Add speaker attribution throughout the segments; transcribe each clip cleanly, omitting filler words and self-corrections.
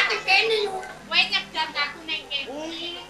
Speaker 1: Aku kene. Kowe nyegat aku ning kene.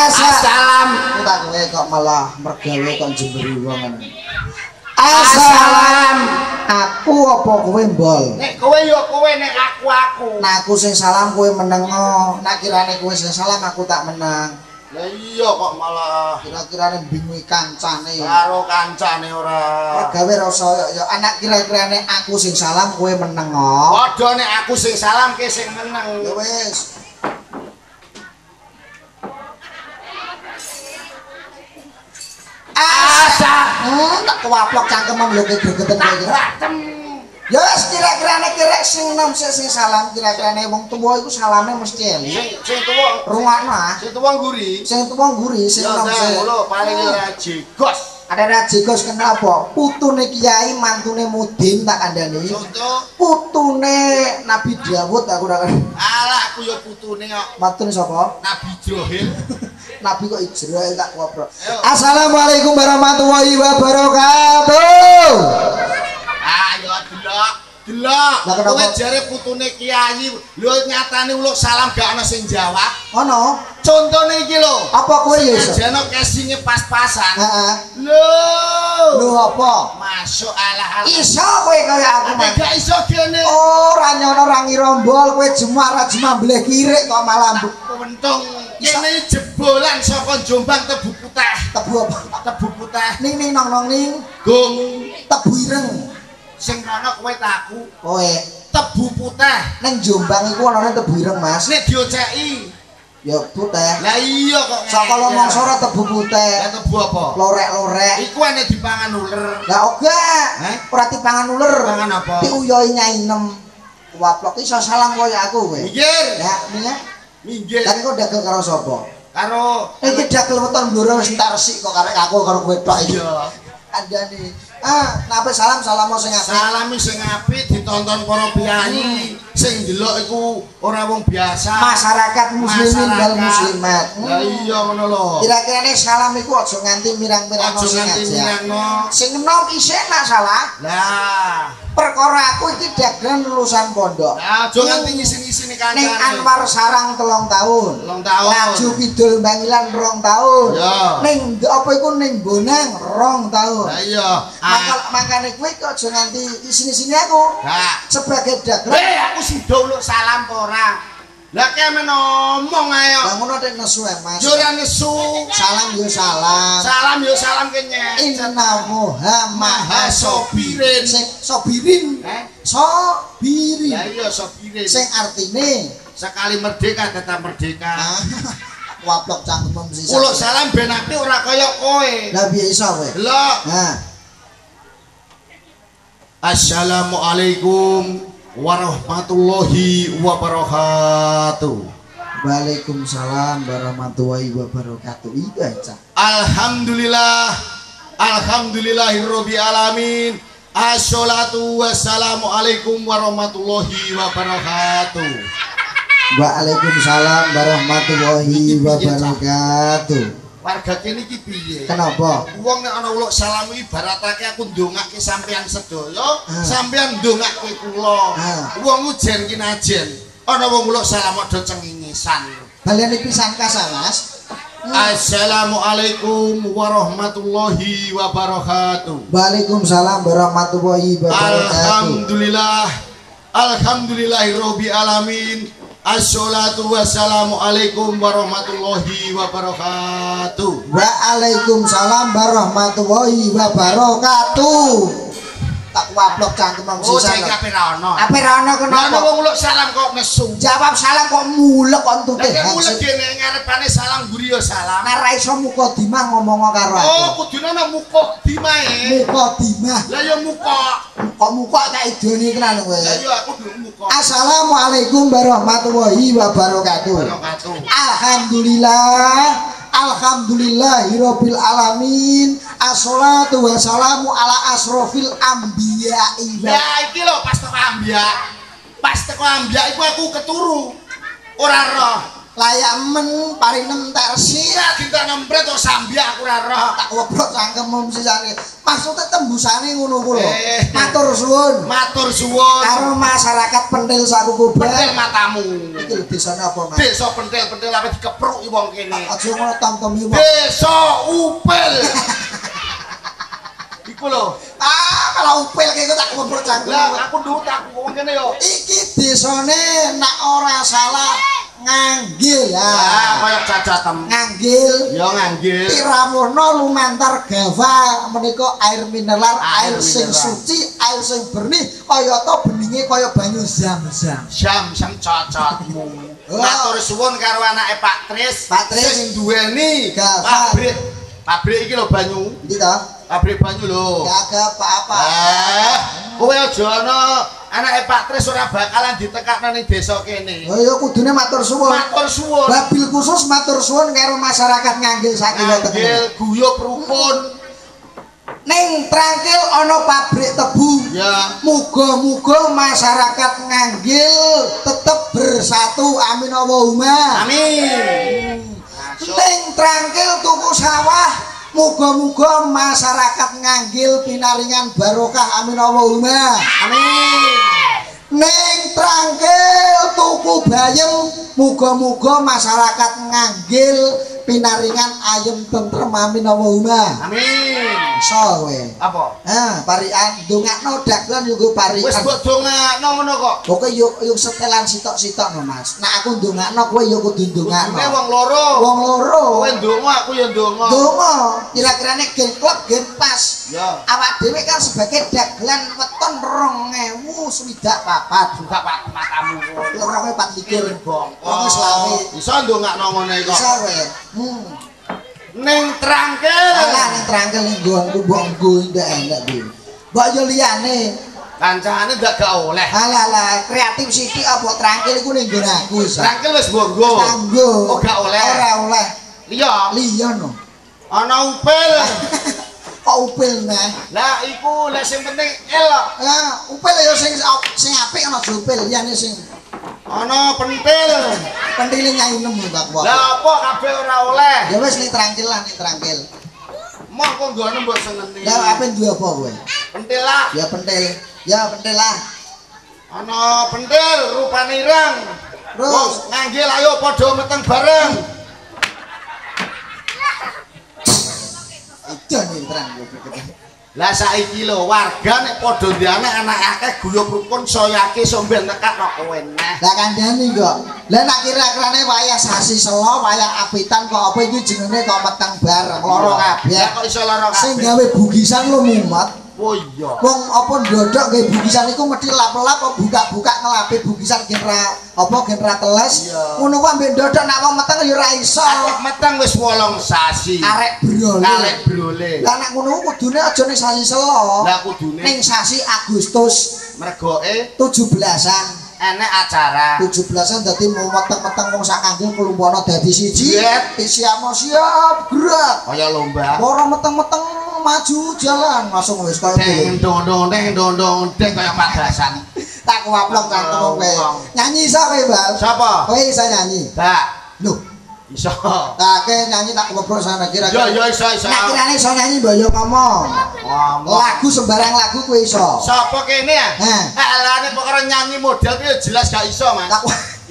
Speaker 1: Assalam. Tak kowe kok malah mergawe kok jemberi wong ngono. Assalam. Aku apa kowe mbol?
Speaker 2: Nek kowe ya kowe, nek aku aku.
Speaker 1: Nek aku sing salam kowe menengo. Nek kirane kowe sing salam aku tak meneng.
Speaker 2: Lah iya kok malah
Speaker 1: kira-kirane bingungi kancane.
Speaker 2: Karo kancane ora.
Speaker 1: Mergawe rasa ya anak kira-kirane aku sing salam kowe menengo.
Speaker 2: Padha nek aku sing salam ke sing meneng.
Speaker 1: Ya wis. Asa, tak kewaplok cangkemem lho ke gregeten kowe iki. Ya wis kira-kirane kirek sing enom sing salam kira-kirane wong tuwa iku salame mesti eling.
Speaker 2: Sing tuwa
Speaker 1: rungokno ah.
Speaker 2: Sing tuwa ngguri.
Speaker 1: Sing tuwa ngguri, sing enom sing.
Speaker 2: Ngono paling ora jegos.
Speaker 1: Ada ora jegos kenapa? Putune kiai, mantune mudin tak kandhani.
Speaker 2: Contoh
Speaker 1: putune Nabi Dawud aku ora.
Speaker 2: Alah aku ya putune kok.
Speaker 1: Mantune sapa?
Speaker 2: Nabi Ibrahim.
Speaker 1: Nabi kok Ijrail tak koprok. Assalamualaikum warahmatullahi wabarakatuh.
Speaker 2: Ayo delok, delok. Kowe jare putune kiai, lho nyatane uluk salam gak ana sing jawab.
Speaker 1: Ono.
Speaker 2: Contone iki lho.
Speaker 1: Apa kowe ya iso?
Speaker 2: Jane kesinge pas-pasan.
Speaker 1: Heeh.
Speaker 2: Lho.
Speaker 1: Lho apa?
Speaker 2: Masuk alah.
Speaker 1: Iso kowe kaya aku.
Speaker 2: Gak iso gene.
Speaker 1: Ora nyono ora ngirombol kowe jemah ra jemah mbleh kirik kok malah
Speaker 2: pentung. Kene jebolan saka Jombang tebu putih.
Speaker 1: Tebu apa?
Speaker 2: Tebu putih.
Speaker 1: Ning ning nong nong ning.
Speaker 2: Gong
Speaker 1: tebu ireng.
Speaker 2: Sing ana kowe ta aku.
Speaker 1: Kowe.
Speaker 2: Tebu putih.
Speaker 1: Ning Jombang iku anane tebu ireng, Mas.
Speaker 2: Nek dioceki
Speaker 1: ya putih.
Speaker 2: Lah iya kok.
Speaker 1: Saka mangsa ora tebu putih.
Speaker 2: Lah tebu apa?
Speaker 1: Lorek-lorek.
Speaker 2: Iku ane dipangan uler.
Speaker 1: Lah ora. Ora dipangan uler.
Speaker 2: Pangan apa?
Speaker 1: Diuyohi nyainem. Waplok iso salam kaya aku kowe.
Speaker 2: Minggir.
Speaker 1: Ya, minggir.
Speaker 2: Minggir.
Speaker 1: Lah kok dagel karo sapa?
Speaker 2: Karo
Speaker 1: iki dagel weton bloro wis entek resik kok karek aku karo kowe tok iki.
Speaker 2: Iya.
Speaker 1: Kandhane. Ah, napa salam salamo sing apik.
Speaker 2: Salami sing apik ditonton para piyayi, sing ndelok iku ora wong biasa.
Speaker 1: Masyarakat muslimin wal muslimat.
Speaker 2: Lah iya ngono lho.
Speaker 1: Kira-kirane salam iku aja nganti mirang-mirangno
Speaker 2: sing aja.
Speaker 1: Sing enom isih nak salah.
Speaker 2: Lah,
Speaker 1: perkara aku iki dagelan lulusan pondok.
Speaker 2: Lah, aja nganti ngisin-ngisini kancane.
Speaker 1: Ning Anwar Sarang 3 tahun.
Speaker 2: 3 tahun.
Speaker 1: Laju Kidul Bangilan 2 tahun.
Speaker 2: Ning
Speaker 1: apa iku ning Bonang 2 tahun.
Speaker 2: Lah iya.
Speaker 1: Makane kowe kok aja nganti isini-isini aku.
Speaker 2: Lah,
Speaker 1: sebagai dagelan.
Speaker 2: Aku sida uluk salam apa ora? Lah ki men ngomong ae kok.
Speaker 1: Lah ngono nek nesu e, Mas.
Speaker 2: Yo ora nesu.
Speaker 1: Salam yo salam.
Speaker 2: Salam yo salam ki nyek.
Speaker 1: Inna moha
Speaker 2: maha sobirin.
Speaker 1: Sing sobirin. Sobirin.
Speaker 2: Lah iya sobirin.
Speaker 1: Sing artine
Speaker 2: sekali merdeka tetap merdeka.
Speaker 1: Waplok cangkemem sisa.
Speaker 2: Uluk salam ben apik ora kaya kowe.
Speaker 1: Lah piye iso kowe?
Speaker 2: Lho.
Speaker 1: Nah.
Speaker 2: Assalamualaikum warahmatullahi wabarakatuh.
Speaker 1: Waalaikumsalam warahmatullahi wabarakatuh. Iya, Cak.
Speaker 2: Alhamdulillah. Alhamdulillahirabbil alamin. Assalatu wassalamu alaikum warahmatullahi wabarakatuh.
Speaker 1: Waalaikumsalam warahmatullahi wabarakatuh.
Speaker 2: Warga kene iki piye?
Speaker 1: Kenapa?
Speaker 2: Wong nek ana uluk salam ibaratake aku ndongake sampean sedaya, sampean ndongake kula. Wong ujen ki najen, ana wong uluk salam do cengingisan.
Speaker 1: Baleni pisan kasah, Mas.
Speaker 2: Assalamualaikum warahmatullahi wabarakatuh.
Speaker 1: Waalaikumsalam warahmatullahi wabarakatuh.
Speaker 2: Alhamdulillah. Alhamdulillahirabbil alamin. Assalatu wassalamu alaikum warahmatullahi wabarakatuh.
Speaker 1: Waalaikumsalam warahmatullahi wabarakatuh. Tak waplok cangkem
Speaker 2: oh, sisan. Oh, saiki ape ra ono.
Speaker 1: Ape ra ono kenapa?
Speaker 2: Lah wong uluk salam kok nesu.
Speaker 1: Jawab salam kok mulek kok entute.
Speaker 2: Lah mulek dene ngarepane salam mburi ya salam.
Speaker 1: Nek ra iso mukadimah ngomong karo aku.
Speaker 2: Oh, kudune ana mukadimah.
Speaker 1: Mukadimah.
Speaker 2: Lah ya muka.
Speaker 1: Kok muka tak idoni tenan kowe.
Speaker 2: Lah iya aku dulu muka.
Speaker 1: Assalamualaikum warahmatullahi wabarakatuh. Alhamdulillah. Alhamdulillahirabbil alamin. Assalatu wassalamu ala asrofil anbiya.
Speaker 2: Ya iki lho pas teko ambiya. Pas teko ambiya iku aku keturu. Ora roh.
Speaker 1: Layak men parinem tersi.
Speaker 2: Ora dintek nempret kok sambiak aku ora roh.
Speaker 1: Tak webrok cangkemmu sisane. Maksude tembusane ngono ku lho. Matur suwun.
Speaker 2: Matur suwun.
Speaker 1: Karo masyarakat Pentil Sakukuban.
Speaker 2: Pentil matamu.
Speaker 1: Iki lho desane apa, Mas?
Speaker 2: Desa Pentil-pentil ape dikepruki wong kene.
Speaker 1: Aja ngono tom-tomi wong.
Speaker 2: Desa Upil. Iku lho.
Speaker 1: Ah, kalau upil kayak tak webrok cangkem.
Speaker 2: Lah aku ndut aku wong kene yo.
Speaker 1: Iki desane nak ora salah Nganggil
Speaker 2: lah. Kaya cacatem.
Speaker 1: Nganggil.
Speaker 2: Ya nganggil.
Speaker 1: Tirawono lumantar gawa menika air mineral, air sing suci, air sing benih, kaya to beninge kaya banyu zam-zam.
Speaker 2: Zam-zam cacatmu. Matur suwun karo anake Pak Tris.
Speaker 1: Pak Tris
Speaker 2: sing duweni pabrik. Pabrik iki lho banyu.
Speaker 1: Endi to?
Speaker 2: Pabrik banyu lho.
Speaker 1: Gak apa-apa.
Speaker 2: Kowe aja ana anake Pak Tris ora bakalan ditekakno ning desa kene.
Speaker 1: Oh ya kudune matur suwun.
Speaker 2: Matur suwun.
Speaker 1: Wabil khusus matur suwun karo masyarakat Nganggil saking
Speaker 2: Nganggil guyub rukun.
Speaker 1: Ning Trangkil ana pabrik tebu.
Speaker 2: Ya.
Speaker 1: Muga-muga masyarakat Nganggil tetep bersatu. Amin Allahumma.
Speaker 2: Amin.
Speaker 1: Ning Trangkil tuku sawah. Muga-muga masyarakat Nganggil pinaringan barokah. Amin Allahumma.
Speaker 2: Amin.
Speaker 1: Ning Trangkil tuku bayem, muga-muga masyarakat Nganggil pinaringan ayem tentrem. Amin Allahumma.
Speaker 2: Amin.
Speaker 1: Iso kowe.
Speaker 2: Apa?
Speaker 1: Ah, parikan ndongakno dagelan yo nggo parikan.
Speaker 2: Wis mbok dongakno ngono kok.
Speaker 1: Pokoke yo yo setelan sitok-sitok no, Mas. Nek aku ndongakno kowe yo kudu ndongakno.
Speaker 2: Kudune wong loro.
Speaker 1: Wong loro.
Speaker 2: Kowe ndonga aku yo ndonga.
Speaker 1: Ndonga. Kira-kirane gen klub gen pas.
Speaker 2: Ya.
Speaker 1: Awak dhewe kan sebagai dagelan weton 2024.
Speaker 2: Buka matamu.
Speaker 1: 2024.
Speaker 2: Bongko.
Speaker 1: Wong selawe.
Speaker 2: Iso ndongakno ngene kok.
Speaker 1: Iso kowe.
Speaker 2: Ning Trangkil.
Speaker 1: Alah ning Trangkil ning nggonku mbok nggo ndak enak kuwi. Mbok yo liyane.
Speaker 2: Kancane ndak gak oleh.
Speaker 1: Alah lah kreatif sithik apa Trangkil iku ning nggon aku.
Speaker 2: Trangkil wis mbok nggo.
Speaker 1: Nggo.
Speaker 2: Oh gak oleh.
Speaker 1: Ora oleh.
Speaker 2: Liya.
Speaker 1: Liya no.
Speaker 2: Ana upil.
Speaker 1: Kok upil neh?
Speaker 2: Lah iku lek sing penting el kok.
Speaker 1: Lah upil ya sing sing apik ana upil liyane sing
Speaker 2: ana pentil.
Speaker 1: Pentile nyai nem Pak.
Speaker 2: Lah apa kabeh ora oleh?
Speaker 1: Ya wis ning Trangkil lah ning Trangkil.
Speaker 2: Moh kok nggone mbok seneni.
Speaker 1: Lah ape duwe apa kowe?
Speaker 2: Pentil lah.
Speaker 1: Ya pentil. Ya pentil lah.
Speaker 2: Ana pentil rupane ireng.
Speaker 1: Terus
Speaker 2: Nganggil ayo padha meteng bareng.
Speaker 1: Itu ning Trangkil.
Speaker 2: Lah saiki lho warga nek padha ndek anak anak akeh guyub rukun saya akeh somben nekakno kowe neh.
Speaker 1: Lah kandhani kok. Lah nek kira-kirane wayah sasi selo, wayah apitan kok apa iki jenenge kok meteng bareng lara kabeh.
Speaker 2: Lah kok iso lara kabeh?
Speaker 1: Sing gawe bugisan lho mumet.
Speaker 2: Oh iya.
Speaker 1: Wong apa ndodok gawe bugisan iku mesti lap-lap apa buka-buka ngelapi bugisan gen ra apa gen ra teles. Ngono ku ambek ndodok nek wong meteng ya ora iso.
Speaker 2: Arek meteng wis 8 sasi.
Speaker 1: Arek brole.
Speaker 2: Arek brole.
Speaker 1: Lah nek ngono kudune aja ning sasi selo.
Speaker 2: Lah kudune
Speaker 1: ning sasi Agustus.
Speaker 2: Mergoke
Speaker 1: 17-an
Speaker 2: enek acara.
Speaker 1: 17-an dadi meteng-meteng wong sak Nganggil klumpono dadi siji. Siap siap gerak.
Speaker 2: Kaya lomba.
Speaker 1: Ora meteng-meteng maju jalan langsung wis kaya
Speaker 2: deng dong dong deng dong dong deng kaya padasan.
Speaker 1: Tak waplok cangkem kowe. Nyanyi iso kowe, Bal?
Speaker 2: Sapa?
Speaker 1: Kowe iso nyanyi?
Speaker 2: Mbak.
Speaker 1: Lho,
Speaker 2: iso.
Speaker 1: Tak ke nyanyi tak ngobrol sana kira-kira.
Speaker 2: Ya ya iso iso.
Speaker 1: Nek kirane iso nyanyi mbok yo ngomong. Lagu sembarang lagu kowe iso.
Speaker 2: Sapa kene ya? Alah nek perkara nyanyi model kuwi jelas gak iso, Mas.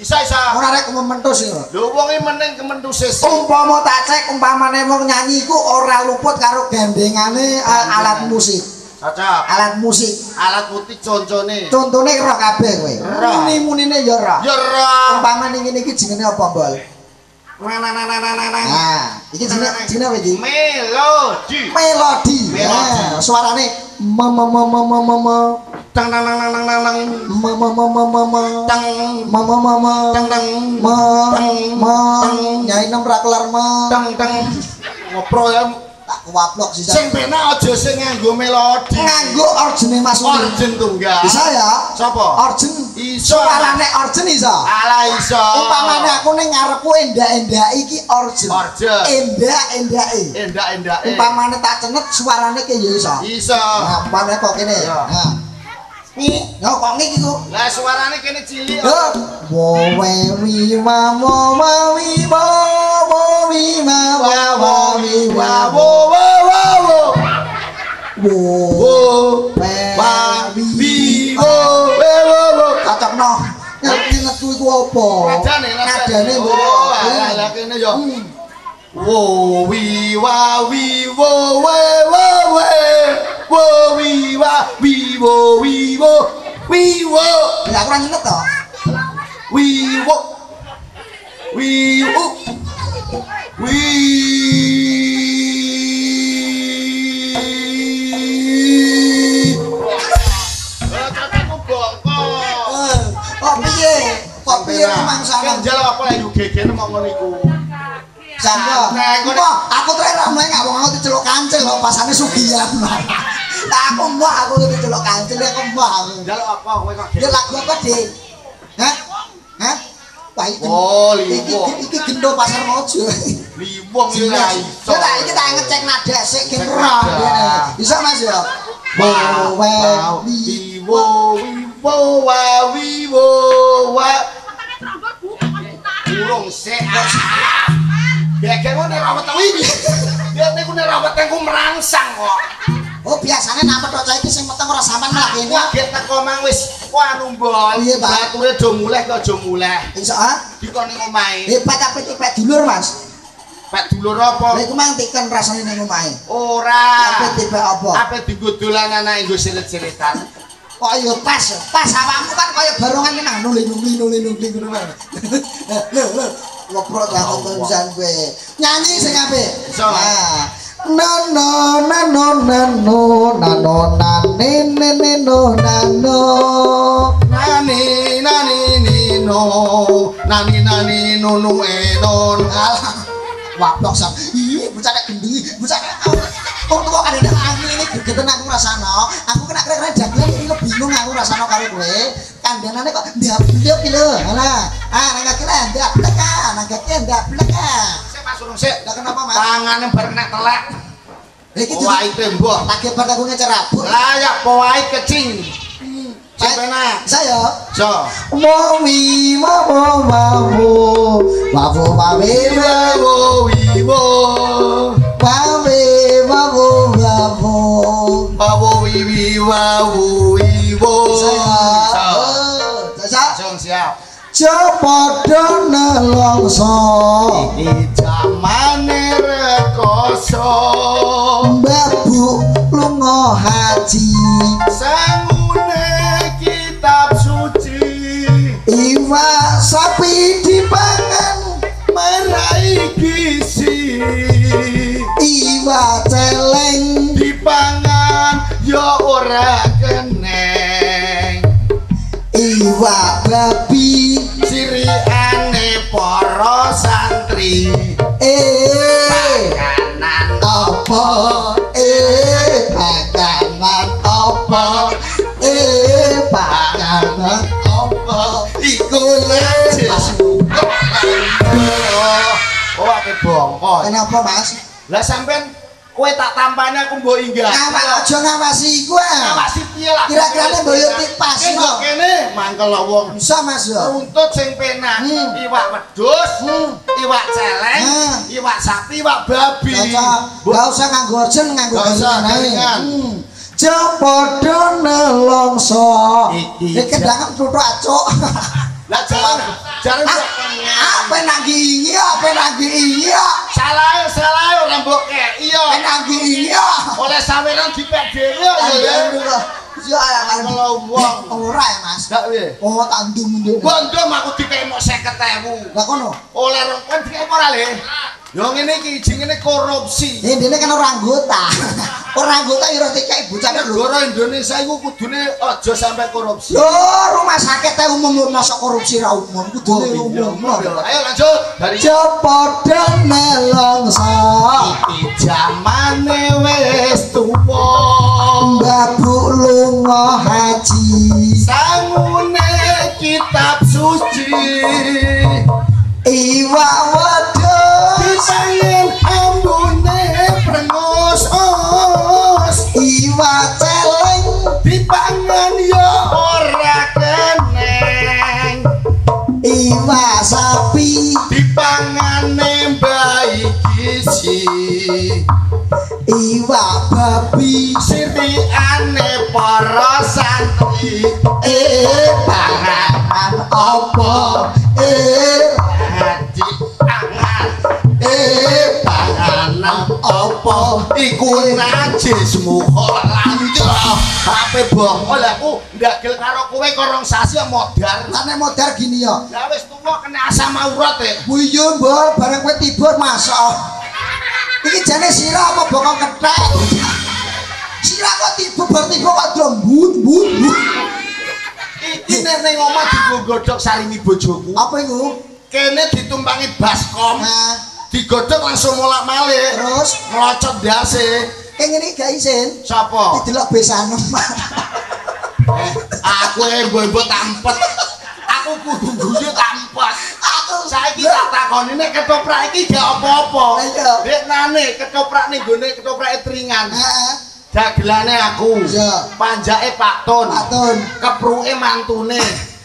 Speaker 2: Iso iso.
Speaker 1: Ora rek kementus iki.
Speaker 2: Lho wong iki meneng kementuse.
Speaker 1: Umpama tak cek umpamane wong nyanyi iku ora luput karo gandengane alat musik.
Speaker 2: Cocok.
Speaker 1: Alat musik.
Speaker 2: Alat musik contone.
Speaker 1: Contone roh kabeh kowe. Muni-munine ya roh.
Speaker 2: Ya roh.
Speaker 1: Umpamane ngene iki jenenge apa, Mbol? Nah, iki jenenge apa iki?
Speaker 2: Melodi.
Speaker 1: Melodi. Nah, suarane me me me me me me
Speaker 2: tang tang tang tang tang tang
Speaker 1: me me me me me me
Speaker 2: tang
Speaker 1: me me me me
Speaker 2: tang tang
Speaker 1: me
Speaker 2: tang
Speaker 1: me nyai nem ra kelar me
Speaker 2: tang tang ngoprol ya
Speaker 1: tak kuwaplok sisa.
Speaker 2: Sing penak aja sing nganggo melodi.
Speaker 1: Nganggo orgene Mas Uli.
Speaker 2: Orgen tunggal.
Speaker 1: Bisa ya?
Speaker 2: Sapa?
Speaker 1: Orgen.
Speaker 2: Iso.
Speaker 1: Suarane orgen iso.
Speaker 2: Alah iso.
Speaker 1: Umpamane aku ning ngarepku endak-endak iki orgen.
Speaker 2: Orgen.
Speaker 1: Endak-endake.
Speaker 2: Endak-endake.
Speaker 1: Umpamane tak cenet suarane ki ya iso.
Speaker 2: Iso.
Speaker 1: Nah, umpamane kok kene. Nah. Ngi, yo kok ngi iku.
Speaker 2: Lah suarane kene cilik.
Speaker 1: Yo, wo we wi wa wo wa wi wo wo wi ma wa wa wi wa
Speaker 2: wo wo wo wo.
Speaker 1: Wo
Speaker 2: wo
Speaker 1: wa
Speaker 2: wi wo we wo wo.
Speaker 1: Kacokno. Ngerti iku apa?
Speaker 2: Nadane,
Speaker 1: nadane.
Speaker 2: Oh, lah kene yo. Wo wi wa wi wo we wo we. Wo wi wa wi wo wi wo wi wo.
Speaker 1: Lah aku ora nyenet to.
Speaker 2: Wi wo wi u wi. Lah cacahku bongko.
Speaker 1: Kok piye? Kok piye mangsane?
Speaker 2: Njaluk apa lek UGG mok ngono iku.
Speaker 1: Sapa? Wah, aku trek ra mleng wong aku diceluk kancil kok pasane sugihan. Aku mbah aku diceluk kancil aku mbah aku.
Speaker 2: Njaluk apa kowe kok?
Speaker 1: Ya lagu apa, Dik? Hah? Hah? Wah iki.
Speaker 2: Oh, liwung.
Speaker 1: Iki gendo pasar Mojo.
Speaker 2: Liwung iki ra iso.
Speaker 1: Lah iki tak ngecek nada sik gen ora. Iso Mas ya. Wo we
Speaker 2: wi wo wi wo wa wi wo wa. Urung sik. Gegemu nek ra weteng iki. Ya niku nek ra weteng ku merangsang kok.
Speaker 1: Oh, biasane nek petok cah iki sing meteng ora sampean malah kene.
Speaker 2: Kaget teko mang wis anu mbol.
Speaker 1: Piye, Pak?
Speaker 2: Bature do muleh kok aja muleh.
Speaker 1: Iso ah?
Speaker 2: Dikon ning omahe.
Speaker 1: Hebat apik pek dulur, Mas.
Speaker 2: Pek dulur apa?
Speaker 1: Lha iku mang tiken rasane ning omahe.
Speaker 2: Ora.
Speaker 1: Apik tipe apa?
Speaker 2: Apik dienggo dolan anake nggo sirit-siritan.
Speaker 1: Kok ya pas, pas awakmu kan kaya barongan nang nuli-nuli ngono wae. Lho, lho. Ngoprok ta aku pisan kowe. Nyanyi sing apik.
Speaker 2: Iso.
Speaker 1: No no no no no no no na ne ne ne no na no.
Speaker 2: Nani nani ni no. Nani nani no no e no.
Speaker 1: Alah. Wablok sam. Ih, bocah nek gendhi, bocah wong tuwa kadang aku ini gregeten aku ngrasakno. Aku kena kira-kira dagelan iki bingung aku ngrasakno karo kowe. Kandhanane kok ndablek iki lho. Alah, ah nang kaki ndablek ah, nang kaki ndablek ah.
Speaker 2: Sik Mas urung sik.
Speaker 1: Lah kenapa Mas?
Speaker 2: Tangane bar kena telek.
Speaker 1: Iki
Speaker 2: waite mbah.
Speaker 1: Lagi bar aku ngecer rabuk.
Speaker 2: Lah ya powait kecing. Sing penak.
Speaker 1: Saya.
Speaker 2: So.
Speaker 1: Mo wi mo mo wa wo. Wa wo wa we
Speaker 2: wo wi wo.
Speaker 1: Wa we wa wo wa wo.
Speaker 2: Wa wo wi wi wa wo wi wo.
Speaker 1: Saya.
Speaker 2: Langsung siap.
Speaker 1: Aja padha nelongso.
Speaker 2: Iki jamane rekoso.
Speaker 1: Mbabuk lunga haji.
Speaker 2: Sangune kitab suci.
Speaker 1: Iwak sapi dipangan
Speaker 2: marai gizi.
Speaker 1: Iwak celeng
Speaker 2: dipangan ya ora keneng.
Speaker 1: Iwak babi
Speaker 2: sirikane para santri. Pakanan
Speaker 1: apa? Pakanan apa? Pakanan
Speaker 2: apa? Iku najis. Oh, ake bongko.
Speaker 1: Kenapa, Mas?
Speaker 2: Lah sampean kowe tak tampane aku mbok inggah.
Speaker 1: Awak aja ngawasi iku ah.
Speaker 2: Ngawasi piye lah?
Speaker 1: Kira-kirane mbok yo tipas.
Speaker 2: Kok kene mangkel wong.
Speaker 1: Bisa Mas ya.
Speaker 2: Runtut sing penak. Iwak wedhus, iwak celeng, iwak sapi, iwak babi.
Speaker 1: Gak usah nganggo orjen, nganggo garingan ae. Aja padha nelongso. Iki kendangan tutuk acuk.
Speaker 2: Lah jaran
Speaker 1: apa nang iki apa nang iki.
Speaker 2: Salah salah ora mbok kei ya.
Speaker 1: Nang iki ya.
Speaker 2: Oleh saweran dipek dhewe ya.
Speaker 1: Ya
Speaker 2: kalau wong
Speaker 1: ora ya Mas.
Speaker 2: Gak piye?
Speaker 1: Oh tak ndum nduk.
Speaker 2: Ndum aku dikei mok 50.000.
Speaker 1: Lah kono.
Speaker 2: Oleh rong kon dikei ora le? Yo ngene iki jenenge korupsi.
Speaker 1: Dene kan ora anggota. Ora anggota ya ora dikei bocah
Speaker 2: negara Indonesia iku kudune aja sampai korupsi.
Speaker 1: Lho, rumah sakit teh umum mosok korupsi ra umum, kudune umum.
Speaker 2: Ayo lanjut. Dari
Speaker 1: padha nelongso.
Speaker 2: Iki jamane wis tuwa.
Speaker 1: Mbabuk lunga haji.
Speaker 2: Sangune kitab suci.
Speaker 1: Iwak wedhus
Speaker 2: dipangan ambune prengus. Iwak
Speaker 1: celeng
Speaker 2: dipangan ya
Speaker 1: babi
Speaker 2: sirikane para santri.
Speaker 1: Panganan apa?
Speaker 2: Haji angan. Panganan apa? Iku najis mukhol lanjut. Ape bongko lah aku ndagel karo kowe korong sasi modar.
Speaker 1: Lah nek modar gini ya.
Speaker 2: Lah wis tuwa kena asam urat e.
Speaker 1: Bu iya mbok bareng kowe tiba masak. Iki jane sirah apa bokong kethek? Sirah kok tiba bar tiba kok drombut but but.
Speaker 2: Iki nek ning omah digodhog sarimi bojoku.
Speaker 1: Apa iku?
Speaker 2: Kene ditumpangi baskom.
Speaker 1: Nah,
Speaker 2: digodhog langsung molak-malik.
Speaker 1: Terus
Speaker 2: nglocot ndase.
Speaker 1: Kayak ngene iki gak isin.
Speaker 2: Sapa?
Speaker 1: Didelok besane.
Speaker 2: Aku embo-embo tampet. Aku kudu guyu tampet.
Speaker 1: Aku
Speaker 2: saiki tak takoni nek ketoprak iki gak apa-apa.
Speaker 1: Iya.
Speaker 2: Dek nane ketoprak ning gone ketoprake tringan.
Speaker 1: Heeh.
Speaker 2: Dagelane aku.
Speaker 1: Iya.
Speaker 2: Panjake Pak Tun.
Speaker 1: Pak Tun.
Speaker 2: Kepruke mantune.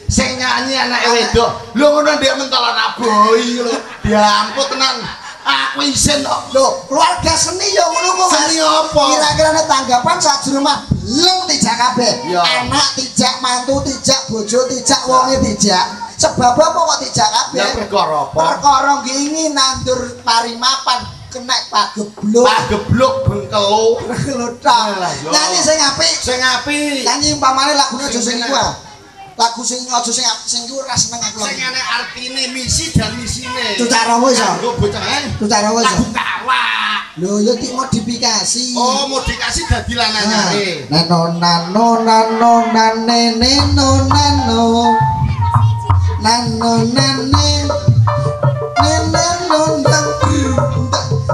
Speaker 2: Sing nyanyi anake wedok. Lho ngono ndek mentolon aboi lho. Diamput tenan. Aku isin kok.
Speaker 1: Lho, keluarga seni ya ngono kok.
Speaker 2: Seni apa?
Speaker 1: Kira-kira nek tanggapan sajroning omah bleng tijak kabeh. Anak tijak, mantu tijak, bojo tijak, wonge tijak. Sebab apa kok tijak kabeh?
Speaker 2: Ya perkara apa?
Speaker 1: Perkara ngingi nandur pari mapan kena pagebluk.
Speaker 2: Pagebluk bengkelo.
Speaker 1: Bengkelo tok. Nyanyi sing apik.
Speaker 2: Sing apik.
Speaker 1: Nyanyi umpamane lagune aja sing iku. Lagu sing aja sing sing iku ora seneng aku.
Speaker 2: Sing ana artine misi dan misine.
Speaker 1: Cucak rawa iso.
Speaker 2: Nggo bocah.
Speaker 1: Cucak rawa iso.
Speaker 2: Lagu kawak.
Speaker 1: Lho ya dimodifikasi.
Speaker 2: Oh, modifikasi dadi lanangane.
Speaker 1: Nano nano nano nane neno nano. Nano nane nene nano.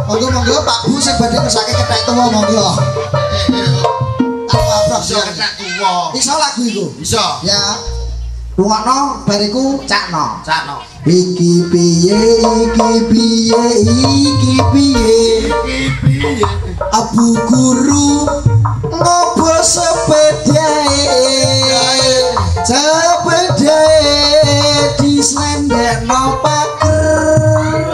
Speaker 1: Monggo monggo Pak Bu sing badhe ngersake kethek tuwa monggo.
Speaker 2: Iso kethek tuwa.
Speaker 1: Iso lagu iku?
Speaker 2: Iso.
Speaker 1: Ya. Rungokno bariku cakno.
Speaker 2: Cakno.
Speaker 1: Iki piye iki piye iki piye
Speaker 2: iki piye.
Speaker 1: Abu guru ngopo sepedae. Sepedae dislendekno pager.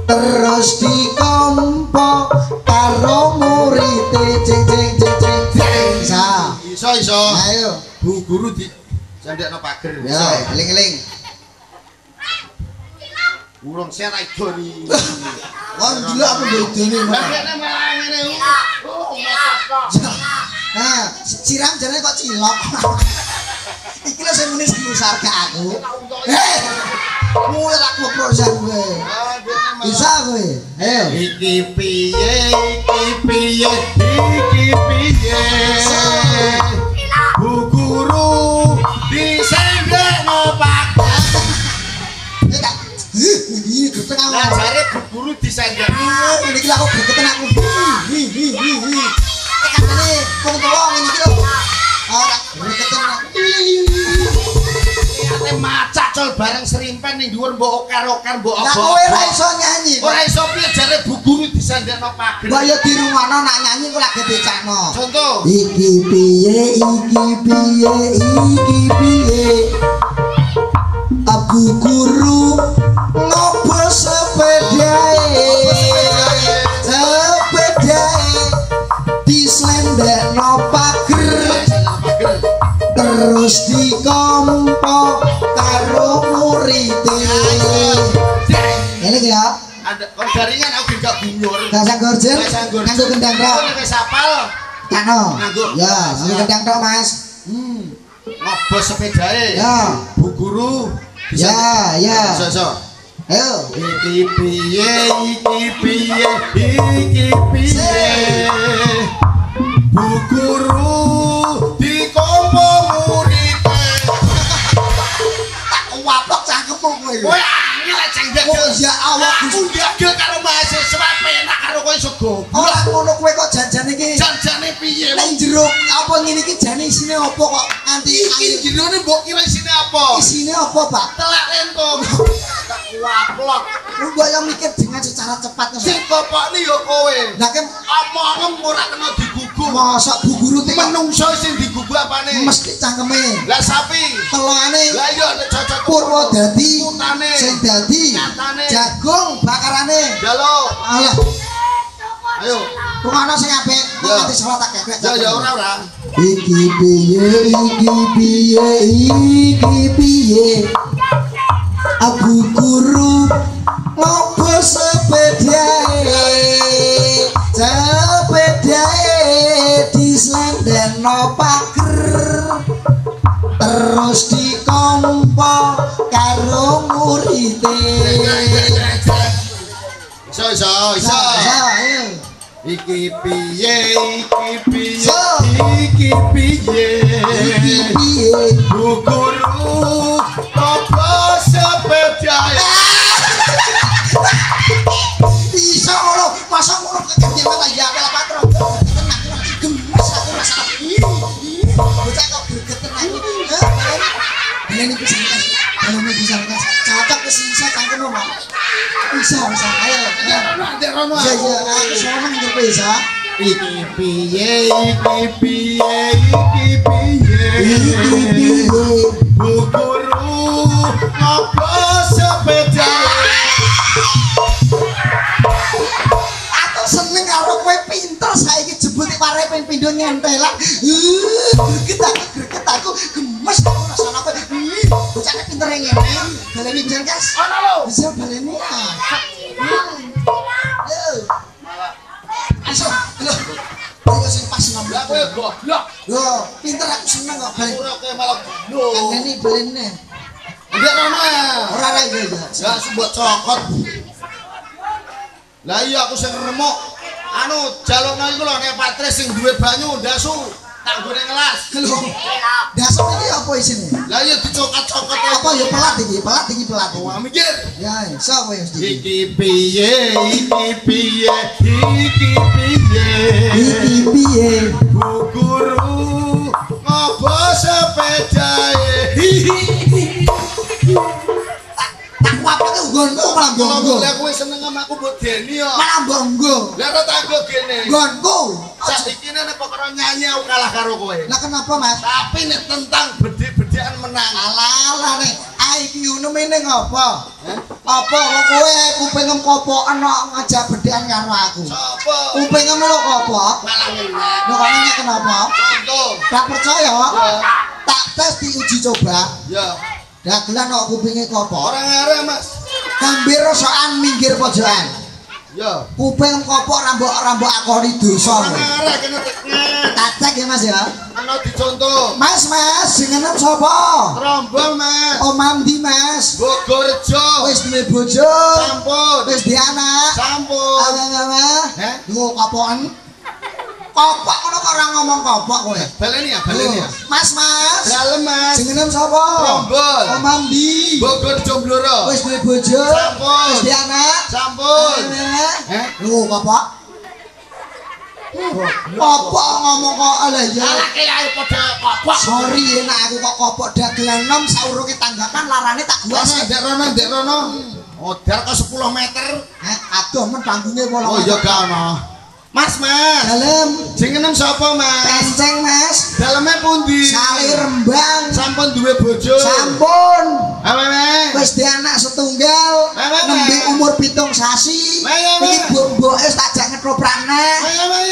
Speaker 1: Terus dikompo karo murite cing cing cing cing. Bisa.
Speaker 2: Iso iso.
Speaker 1: Ayo.
Speaker 2: Bu guru di sendekno pager.
Speaker 1: Ya, eling-eling.
Speaker 2: Urung sehat idoni.
Speaker 1: Wong delok aku idoni.
Speaker 2: Lah kene malah ngene. Oh, motor.
Speaker 1: Nah, siram jarane kok cilok. Iki lho sing muni sing gak aku. Heh. Mulai aku proses kowe. Bisa kowe. Ayo.
Speaker 2: Iki piye iki piye iki piye. Bu guru disendekno pager.
Speaker 1: Eh tak. Iki geteng aku.
Speaker 2: Lah jare bu guru disendekno.
Speaker 1: Ngene iki aku geteng aku. Hi hi hi hi. Nek kandhane wong tuwa ngene iki lho. Ora geteng aku.
Speaker 2: Niate macak col bareng serimpen ning dhuwur mbok oker-oker mbok
Speaker 1: Lah kowe ora iso nyanyi.
Speaker 2: Ora iso piye jare bu guru disendekno pager.
Speaker 1: Mbok ya dirungokno nak nyanyi kok lagi dicakno.
Speaker 2: Contoh.
Speaker 1: Iki piye iki piye iki piye. Abu guru ngopo sepedae. Sepedae dislendekno pager. Terus dikompo karo murite. Ini ya.
Speaker 2: Ada kon garingan aku gak gunyur.
Speaker 1: Gak sang gorjen. Nganggo kendang tok.
Speaker 2: Wis apal.
Speaker 1: Cakno.
Speaker 2: Nganggo.
Speaker 1: Ya, nganggo kendang tok, Mas.
Speaker 2: Ngobos sepedae.
Speaker 1: Ya.
Speaker 2: Bu guru.
Speaker 1: Ya, ya.
Speaker 2: Iso-iso.
Speaker 1: Ayo.
Speaker 2: Iki piye iki piye iki piye. Bu guru dikompo murite.
Speaker 1: Tak waplok cangkemmu kowe.
Speaker 2: Kowe angel ceng ndagel.
Speaker 1: Oh ya Allah
Speaker 2: aku ndagel karo mahasiswa penak karo kowe iso goblok.
Speaker 1: Ora ngono kowe kok janjane iki.
Speaker 2: Janjane piye?
Speaker 1: Ning jero apa ngene iki jane isine apa kok nganti
Speaker 2: iki jerone mbok kira isine apa?
Speaker 1: Isine apa, Pak?
Speaker 2: Telek lentung. Tak waplok.
Speaker 1: Lu mbok yo mikir dengan secara cepat.
Speaker 2: Sing kopokne yo kowe.
Speaker 1: Lah ke
Speaker 2: omongem ora kena digugu.
Speaker 1: Mosok bu guru te
Speaker 2: menungso sing digugu apane?
Speaker 1: Mesti cangkeme.
Speaker 2: Lah sapi
Speaker 1: telokane.
Speaker 2: Lah iya nek cocok
Speaker 1: Purwodadi
Speaker 2: putane
Speaker 1: sing dadi
Speaker 2: nyatane
Speaker 1: jagung bakarane.
Speaker 2: Njaluk.
Speaker 1: Alah.
Speaker 2: Ayo.
Speaker 1: Rungono sing apik, kok nganti salah tak kekek.
Speaker 2: Ya ya ora ora.
Speaker 1: Iki piye iki piye iki piye. Aku guru ngopo sepedae. Sepedae dislendeno pager. Terus dikompo karo murite.
Speaker 2: Iso iso iso. Iki piye iki piye iki piye
Speaker 1: iki piye
Speaker 2: Bu guru apa sepedae.
Speaker 1: Iso ngono, masa ngono kekedean ta ya apel patro. Tenang, gemes aku rasane. Bocah kok gregeten aku. Baleni pisan Kas. Baleni pisan Kas. Cocok wis iso cangkemmu, Pak. Iso, iso. Ayo.
Speaker 2: Ndek rono.
Speaker 1: Iya, iya, aku seneng kowe iso.
Speaker 2: Iki piye iki piye iki piye
Speaker 1: iki piye
Speaker 2: Bu guru ngopo sepedae.
Speaker 1: Aku seneng karo kowe pinter saiki jebul ware ping pindho nyentelan. Greget aku gemes aku rasane kowe. Bocah pintere ngene. Baleni jan Kas.
Speaker 2: Ana lho.
Speaker 1: Bisa baleni ah. Aso, lho. Kowe sing pas nom.
Speaker 2: Lah kowe goblok.
Speaker 1: Lho, pinter aku seneng kok balen.
Speaker 2: Ora kowe malah lho.
Speaker 1: Baleni balene.
Speaker 2: Ndek rono.
Speaker 1: Ora ora iya iya.
Speaker 2: Ya mbok cokot. Lah iya aku sing remuk. Anu jalukno iku lho nek Patris sing duwe banyu ndasu tak nggone ngelas.
Speaker 1: Lho. Ndasu iki apa isine?
Speaker 2: Lah iya dicokat-cokot.
Speaker 1: Apa ya pelat iki? Pelat iki pelat.
Speaker 2: Wah mikir.
Speaker 1: Ya, sapa ya iki?
Speaker 2: Iki piye iki piye iki piye
Speaker 1: iki piye
Speaker 2: Bu guru ngopo sepedae.
Speaker 1: Tak wapake nggonku malah mbonggo.
Speaker 2: Lah kowe seneng sama aku mbok deni kok.
Speaker 1: Malah mbonggo.
Speaker 2: Lah ora tak nggo gene.
Speaker 1: Nggonku.
Speaker 2: Saiki nek perkara nyanyi aku kalah karo kowe.
Speaker 1: Lah kenapa, Mas?
Speaker 2: Tapi nek tentang bedhek-bedhekan menang.
Speaker 1: Alah alah nek IQ mene ngapa? Apa wong kowe kupingem kopoken kok ngajak bedhekan karo aku?
Speaker 2: Sapa?
Speaker 1: Kupingem lho kopok.
Speaker 2: Malah ngenyek.
Speaker 1: Lho kok ngenyek kenapa?
Speaker 2: Contoh.
Speaker 1: Tak percaya? Tak tes diuji coba.
Speaker 2: Ya.
Speaker 1: Dagelan kok kupinge kopok.
Speaker 2: Ora ngarep, Mas.
Speaker 1: Gambir rosokan minggir pojokan.
Speaker 2: Ya.
Speaker 1: Kuping kopok rambok-rambok akoni dosa.
Speaker 2: Ora ngarep kene tekan.
Speaker 1: Tak cek ya, Mas ya.
Speaker 2: Ana dicontoh.
Speaker 1: Mas, Mas, jenenge sapa?
Speaker 2: Trombol, Mas.
Speaker 1: Omah ndi, Mas?
Speaker 2: Bogorjo.
Speaker 1: Wis duwe bojo?
Speaker 2: Sampun.
Speaker 1: Wis duwe anak?
Speaker 2: Sampun.
Speaker 1: Alah.
Speaker 2: Heh?
Speaker 1: Lho kopoken. Kopok ngono kok ora ngomong kopok kowe.
Speaker 2: Baleni ya, baleni ya.
Speaker 1: Mas, Mas.
Speaker 2: Dalem, Mas.
Speaker 1: Jenenge sapa?
Speaker 2: Trombol.
Speaker 1: Omah ndi?
Speaker 2: Bogorjo Blora.
Speaker 1: Wis duwe bojo?
Speaker 2: Sampun.
Speaker 1: Wis duwe anak?
Speaker 2: Sampun.
Speaker 1: Heh? Lho kopok. Kopok ngomong kok alah ya.
Speaker 2: Alah kiai padha kopok.
Speaker 1: Sorry enak aku kok kopok dagelan nom saurunge tanggapan larane tak guas.
Speaker 2: Ndek rono, ndek rono. Modar kok 10 meter.
Speaker 1: Heh, adoh men panggunge 8.
Speaker 2: Oh iya gak ono. Mas, Mas.
Speaker 1: Dalem.
Speaker 2: Jenenge sapa, Mas?
Speaker 1: Penceng, Mas.
Speaker 2: Daleme pundi?
Speaker 1: Sale Rembang.
Speaker 2: Sampun duwe bojo?
Speaker 1: Sampun.
Speaker 2: Awewe.
Speaker 1: Wis duwe anak setunggal. Nembe umur 7 sasi. Iki mbok-mboke wis tak jak ngetoprak neh.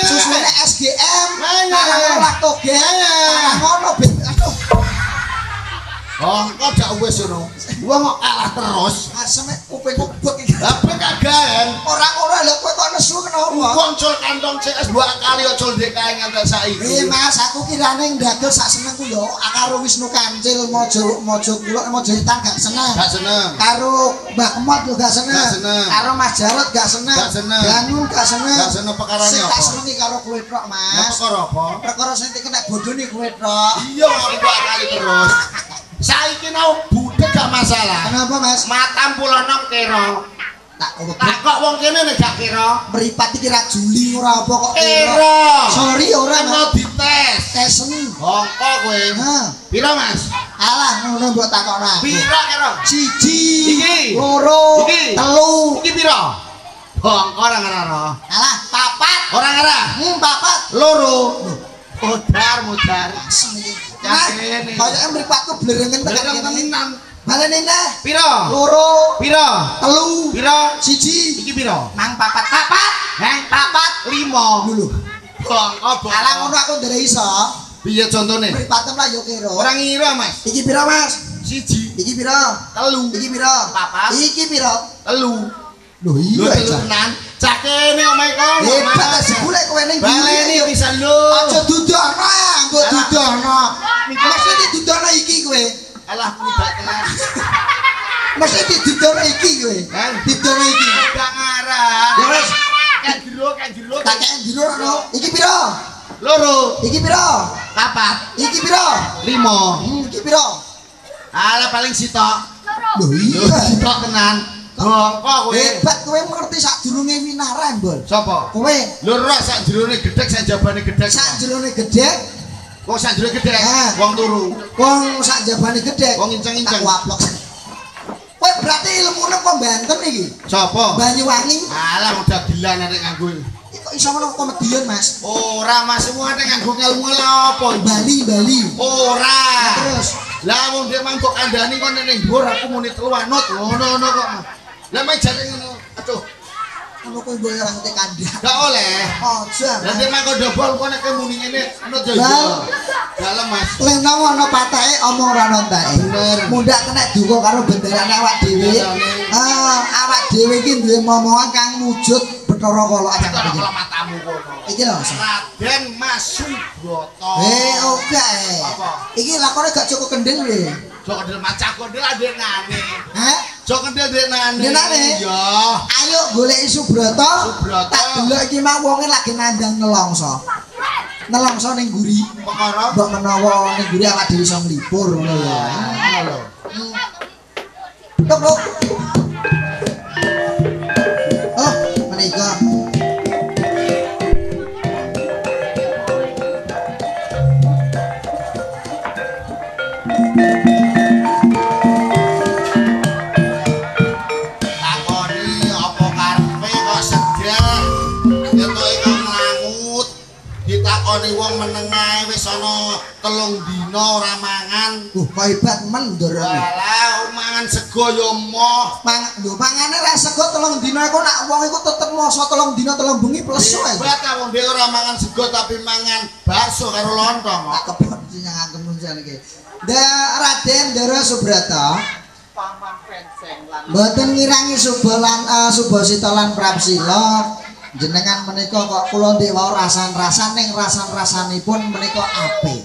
Speaker 1: Susune SGM. Malah lactogen. Malah ngono ben. Aduh.
Speaker 2: Oh, kok dak wis ngono. Wong kok kalah terus.
Speaker 1: Aseme kupingku bek iki.
Speaker 2: Lah bek kagaen.
Speaker 1: Ora-ora lha kowe kok nesu kenapa?
Speaker 2: Muncul kantong CS dua kali ocol ndek kae ngantek saiki.
Speaker 1: Iya Mas, aku kirane ndagel sak senengku ya karo Wisnu Kancil Mojo Mojo Kulok Mojo Hitam gak seneng.
Speaker 2: Gak seneng.
Speaker 1: Karo Mbah Kemot yo gak seneng.
Speaker 2: Gak seneng.
Speaker 1: Karo Mas Jarot gak seneng.
Speaker 2: Gak seneng.
Speaker 1: Bangun gak seneng.
Speaker 2: Gak seneng perkarane apa?
Speaker 1: Tak senengi karo kowe tok, Mas.
Speaker 2: Lah perkara apa?
Speaker 1: Perkara sing kena bodhone kowe tok.
Speaker 2: Iya, aku dua kali terus. Saiki nau budhek gak masalah.
Speaker 1: Kenapa, Mas?
Speaker 2: Matam pulonom kira.
Speaker 1: Tak
Speaker 2: tak kok wong kene nek gak kira.
Speaker 1: Meripat iki ra juli ora apa kok
Speaker 2: kira.
Speaker 1: Sorry ora
Speaker 2: kena dites.
Speaker 1: Tesen.
Speaker 2: Bongko kowe.
Speaker 1: Heh.
Speaker 2: Pira, Mas?
Speaker 1: Alah ngono mbok takokno aku.
Speaker 2: Pira kira?
Speaker 1: 1,
Speaker 2: 2,
Speaker 1: 3.
Speaker 2: Iki pira? Bongko ora ngarah.
Speaker 1: Alah, papat.
Speaker 2: Ora ngarah.
Speaker 1: Papat.
Speaker 2: 2. Modar, modar.
Speaker 1: Asem iki. Kayake mripatku blerengen tekan
Speaker 2: tenan.
Speaker 1: Baleni neh.
Speaker 2: Pira?
Speaker 1: Loro.
Speaker 2: Pira?
Speaker 1: Telu.
Speaker 2: Pira?
Speaker 1: Siji.
Speaker 2: Iki pira?
Speaker 1: Mang papat. Papat.
Speaker 2: Heh,
Speaker 1: papat.
Speaker 2: 5.
Speaker 1: Lho.
Speaker 2: Bongko, bongko.
Speaker 1: Alah ngono aku ndere iso.
Speaker 2: Piye contone?
Speaker 1: Mripatem lah yo kira.
Speaker 2: Ora ngira, Mas.
Speaker 1: Iki pira, Mas?
Speaker 2: 1.
Speaker 1: Iki pira?
Speaker 2: 3.
Speaker 1: Iki pira?
Speaker 2: Papat.
Speaker 1: Iki pira?
Speaker 2: 3.
Speaker 1: Lho iya
Speaker 2: telu tenan. Cah kene omahe kono.
Speaker 1: Hebat ta jebule kowe ning
Speaker 2: baleni pisan lho.
Speaker 1: Aja dudono ah, mbok dudono. Mesti didudono iki kowe.
Speaker 2: Alah kudak tenan.
Speaker 1: Mesti didudono iki kowe. Didudono iki.
Speaker 2: Gak ngarah.
Speaker 1: Ya wis.
Speaker 2: Kan jero, kan jero.
Speaker 1: Tak kek jero no. Iki pira?
Speaker 2: Loro.
Speaker 1: Iki pira?
Speaker 2: Papat.
Speaker 1: Iki pira?
Speaker 2: 5.
Speaker 1: Iki pira?
Speaker 2: Alah paling sitok.
Speaker 1: Lho iya
Speaker 2: sitok tenan. Bongko kowe.
Speaker 1: Hebat kowe ngerti sadurunge winaran, Bol.
Speaker 2: Sapa?
Speaker 1: Kowe.
Speaker 2: Lho ora sak jerone gedhek sak jabane gedhek.
Speaker 1: Sak jerone gedhek.
Speaker 2: Wong sak jerone gedhek, wong turu.
Speaker 1: Wong sak jabane gedhek.
Speaker 2: Wong inceng-inceng.
Speaker 1: Tak waplok. Kowe berarti ilmune kok Banten iki.
Speaker 2: Sapa?
Speaker 1: Banyuwangi.
Speaker 2: Alah udah gelan arek nganggo.
Speaker 1: Iki kok iso ngono kok Medion, Mas?
Speaker 2: Ora, Mas, semua arek nganggo ilmu lha apa?
Speaker 1: Bali, Bali.
Speaker 2: Ora.
Speaker 1: Terus
Speaker 2: lah wong dhek mang kok kandhani kon ning dhuwur aku muni telu anut. Ngono-ngono kok. Lah mek jare ngono. Aduh.
Speaker 1: Ngono kuwi mbok ora ngerti kandhak.
Speaker 2: Gak oleh.
Speaker 1: Aja.
Speaker 2: Lah nek mangko dobol kok nek muni ngene anut yo. Dalem Mas.
Speaker 1: Lenong ana patake omong ora ana enteke.
Speaker 2: Bener.
Speaker 1: Mundhak kena duka karo benderane awak dhewe. Ah, awak dhewe iki duwe momongan kang wujud Bathara Kala
Speaker 2: Bathara Kala matamu kono.
Speaker 1: Iki lho.
Speaker 2: Raden Mas Subroto.
Speaker 1: Eh, oke.
Speaker 2: Apa?
Speaker 1: Iki lakone gak cukup kendel lho.
Speaker 2: Jok kendel macak kendel ndenane.
Speaker 1: Hah?
Speaker 2: Jok kendel ndenane.
Speaker 1: Ndenane?
Speaker 2: Iya.
Speaker 1: Ayo goleki Subroto.
Speaker 2: Subroto.
Speaker 1: Tak delok iki mah wonge lagi nandang nelongso. Nelongso ning guri.
Speaker 2: Perkara
Speaker 1: mbok menawa ning guri awak dhewe iso nglipur ngono lho.
Speaker 2: Ngono lho.
Speaker 1: Tok tok. Oh, menika.
Speaker 2: Takoni apa karepe kok sedih. Ketoke kok nglangut. Ditakoni wong meneng ae wis ana 3 dina ora mangan.
Speaker 1: Kok hebat men ndorone.
Speaker 2: Walah, mangan sego ya moh.
Speaker 1: Lho mangane ra sego 3 dina iku nak wong iku tetep moso 3 dina 3 bengi plesu ae.
Speaker 2: Hebat ta wong dhewe ora mangan sego tapi mangan bakso karo lontong.
Speaker 1: Tak kebon sing ngangkem nunjan iki. Raden Ndara Subrata.
Speaker 3: Paman Penceng lan
Speaker 1: mboten ngirangi suba lan subasita lan prapsila. Jenengan menika kok kula ndek wau rasan-rasan ning rasan-rasanipun menika apik.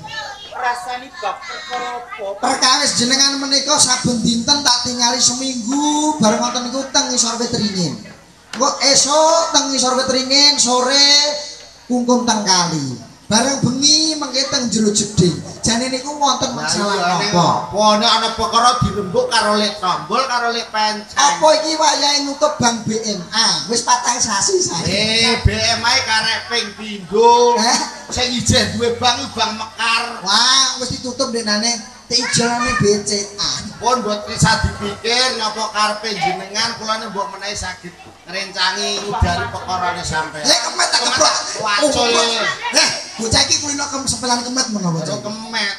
Speaker 3: Rasane bab perkara apa?
Speaker 1: Perkawis jenengan menika saben dinten tak tingali seminggu bareng ngoten niku teng ngisor wit ringin. Engko esuk teng ngisor wit ringin, sore kungkum teng kali. Bareng bengi mengke teng jero jeding. Jane niku wonten masalah napa?
Speaker 2: Apa nek ana perkara dirembuk karo Lek Tombol karo Lek Penceng.
Speaker 1: Apa iki wayahe nutup bank BMA? Wis 4 sasi saiki.
Speaker 2: BMA karek ping pindho. Sing ijeh duwe bank iku Bank Mekar.
Speaker 1: Wah, wis ditutup denane tijolane BCA.
Speaker 2: Pun mbok bisa dipikir napa karepe jenengan kula nek mbok menawi saged ngrencangi ngudari perkarane sampean.
Speaker 1: Lek kemet tak keprok.
Speaker 2: Wacul.
Speaker 1: Heh, bocah iki kulino sepelan kemet menawa
Speaker 2: bocah. Kemet.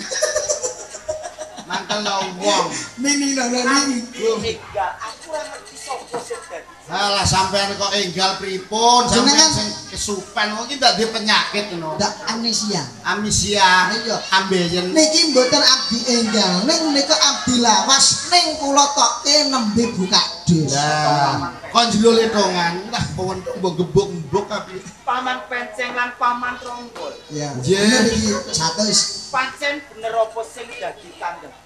Speaker 2: Mantel wong.
Speaker 1: Nini nini.
Speaker 3: Enggal, aku ora ngerti sapa sing dadi.
Speaker 2: Alah sampean kok enggal pripun? Sampean sing kesupen wong iki ndak duwe penyakit ngono.
Speaker 1: Ndak amnesia.
Speaker 2: Amnesia.
Speaker 1: Iya,
Speaker 2: ambeien.
Speaker 1: Niki mboten abdi enggal, ning nika abdi lawas ning kula tokke nembe buka dus.
Speaker 2: Lah, kon jero letongan, lah wentung mbok gebuk-gebuk api.
Speaker 3: Paman Penceng lan Paman Tronggol.
Speaker 1: Iya. Bener iki 100.
Speaker 3: Pancen bener apa sing dadi kandhane?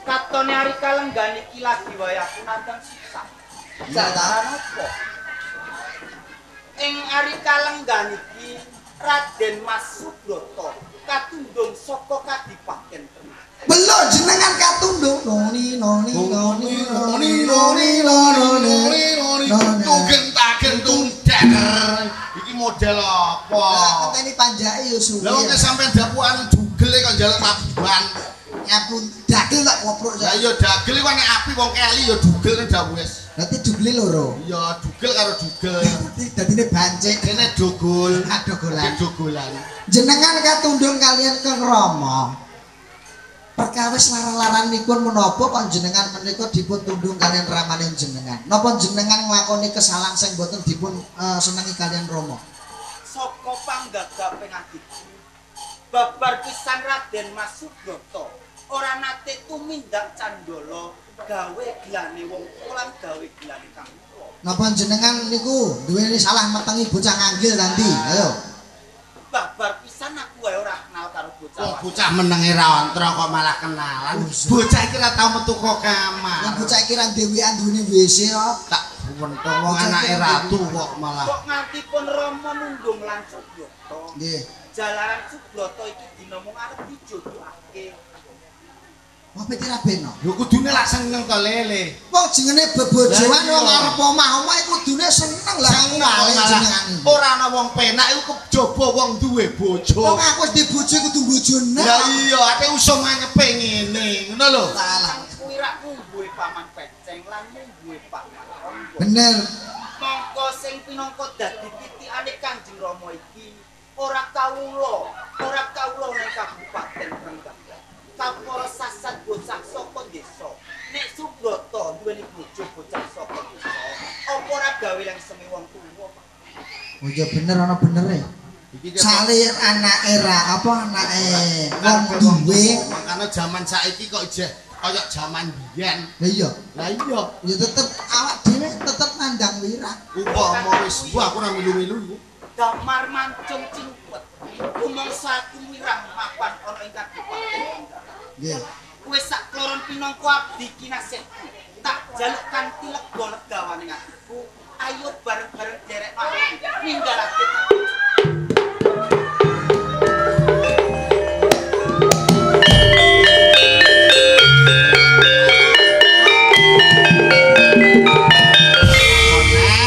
Speaker 3: Katone ari kalenggan iki lagi wae aku nandang susah. Jalaran apa? Ing ari kalenggan iki Raden Mas Subroto katundhung saka Kadipaten Temah.
Speaker 1: Belum jenengan katundhung noni noni noni noni noni noni noni
Speaker 2: tugeng tungder. Iki model apa?
Speaker 1: Lah keteni panjake ya suwe.
Speaker 2: Lah wong sampean dapukan dugele kok njaluk tabuhan.
Speaker 1: Nyapun dagel tak koprok.
Speaker 2: Lah iya dagel iku nek api wong keli ya dugel nek wis.
Speaker 1: Berarti dugele loro.
Speaker 2: Iya, dugel karo dugel.
Speaker 1: Dadine bancik.
Speaker 2: Kene dogol.
Speaker 1: Dogolan.
Speaker 2: Dogolan.
Speaker 1: Jenengan katundhung kalian Kang Rama. Perkawis lara-laranipun menapa kok jenengan menika dipun tundung kalian ramane jenengan. Napa jenengan nglakoni kesalahan sing boten dipun senengi kalian Rama?
Speaker 3: Saka panggagape adikku. Babar pisan Raden Mas Subrata ora nate tumindak candala gawe gelane wong lan gawe gelane kang tuwa.
Speaker 1: Napa jenengan niku duweni salah metengi bocah nganggil nanti? Ayo.
Speaker 3: Babar pisan aku wae ora kenal karo bocah.
Speaker 2: Wong bocah menenge ra antra kok malah kenalan. Bocah iki ra tau metu kok kamar.
Speaker 1: Wong bocah iki ra dhewean duweni WC kok.
Speaker 2: Tak wentong wong anake ratu kok malah.
Speaker 3: Kok nganti pun Rama nundung lan Subrata.
Speaker 1: Nggih.
Speaker 3: Jalaran Subrata iki dina mung arep dijodohake.
Speaker 1: Wah peti ra beno.
Speaker 2: Lho kudune lak seneng to lele.
Speaker 1: Wong jenenge bebojoan wong arep omah-omah iku kudune seneng lah
Speaker 2: malah
Speaker 1: jenengane.
Speaker 2: Ora ana wong penak iku kejaba wong duwe bojo.
Speaker 1: Wong aku wis duwe bojo kudu bojone.
Speaker 2: Lah iya, ate usum anyepe ngene, ngono lho.
Speaker 1: Salah.
Speaker 3: Kuwi rak mungguhe paman Peceng lan mungguhe paman Rangga.
Speaker 1: Bener.
Speaker 3: Mongko sing pinangka dadi titikane Kanjeng Rama iki ora kawula, ora kawula nang Kabupaten Trenggalek. Kaporo sasat bocah saka desa. Nek Subrata duweni bojo bocah saka desa, apa ora gawe langseme wong tuwa, Pak?
Speaker 1: Oh iya bener ana benere. Sale anake ra apa anake wong duwe.
Speaker 2: Makane jaman saiki kok ijeh kaya jaman biyen.
Speaker 1: Lah iya.
Speaker 2: Lah iya,
Speaker 1: ya tetep awak dhewe tetep nandang wirang.
Speaker 2: Upama wis aku ora milu-milu iku.
Speaker 3: Damar mancung cinupet. Rumangsa aku wirang mapan ana ing kabupaten.
Speaker 1: Nggih.
Speaker 3: Kowe sak kloron pinangka abdi kinasihku. Tak jaluk kanthi lega legawane atiku. Ayo bareng-bareng derekno aku ninggalake.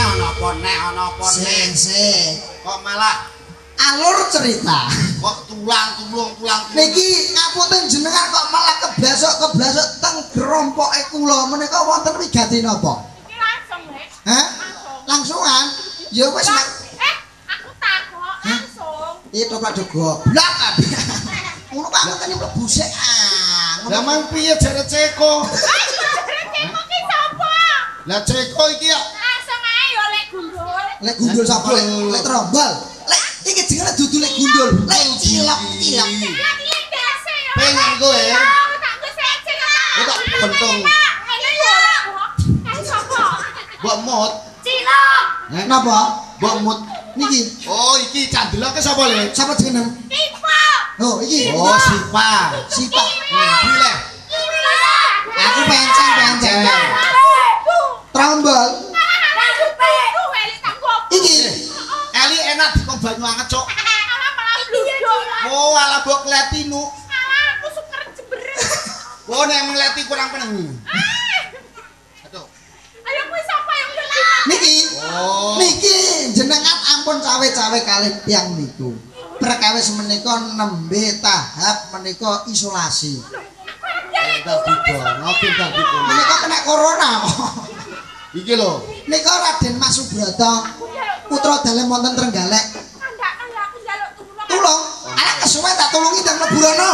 Speaker 2: Ana apa neh, ana apa neh.
Speaker 1: Sing.
Speaker 2: Kok malah
Speaker 1: alur cerita.
Speaker 2: Kok tulang-tulung tulang.
Speaker 1: Niki ngapunten jenengan kok malah keblasok-keblasok teng gerompoke kula menika wonten wigati napa?
Speaker 4: Iki langsung, Lek.
Speaker 1: Hah?
Speaker 4: Langsung.
Speaker 1: Langsungan? Ya wis
Speaker 4: aku takok langsung.
Speaker 1: Iki tok padha goblok kabeh. Ngono kok aku kene mlebu sik ah.
Speaker 2: Lah mang piye jare Ceko?
Speaker 4: Jare Ceko ki sapa?
Speaker 2: Lah Ceko iki ya
Speaker 4: langsung ae yo Lek Gundul.
Speaker 1: Lek Gundul sapa Lek? Lek Trombol. Lek iki jenenge dudu Lek Gundul. Lek cilok-cilok.
Speaker 2: Pengen kowe.
Speaker 4: Tak nggo sece.
Speaker 2: Tak bentung.
Speaker 4: Ngene yo. Kae sapa?
Speaker 2: Mbok mut.
Speaker 4: Cilok.
Speaker 1: Napa?
Speaker 2: Mbok mut
Speaker 1: niki.
Speaker 2: Oh, iki candeloke sapa, Le?
Speaker 1: Sapa jenenge?
Speaker 4: Sipa.
Speaker 1: Oh, iki.
Speaker 2: Oh, Sipa.
Speaker 1: Sipa.
Speaker 2: Iki le.
Speaker 1: Aku penceng-penceng. Trombol. Iki.
Speaker 2: Eli enak dikon banyu anget, Cuk.
Speaker 4: Alah malah bluduk.
Speaker 2: Oh, alah mbok kleti nu.
Speaker 4: Alah aku suker jemberen.
Speaker 2: Oh, nek ngleti kurang peneng. Aduh.
Speaker 4: Ayo kuwi sapa yang ndelok?
Speaker 1: Niki.
Speaker 2: Oh.
Speaker 1: Niki jenengan ampun cawe-cawe kalih tiyang niku. Perkawis menika nembe tahap menika isolasi. Menika kena corona kok.
Speaker 2: Iki lho.
Speaker 1: Nika Raden Mas Subrata putra dalem wonten Trenggalek.
Speaker 4: Kandhak aku njaluk tulung.
Speaker 1: Tulung. Alah kesuwen tak tulungi ndang mlebu rono.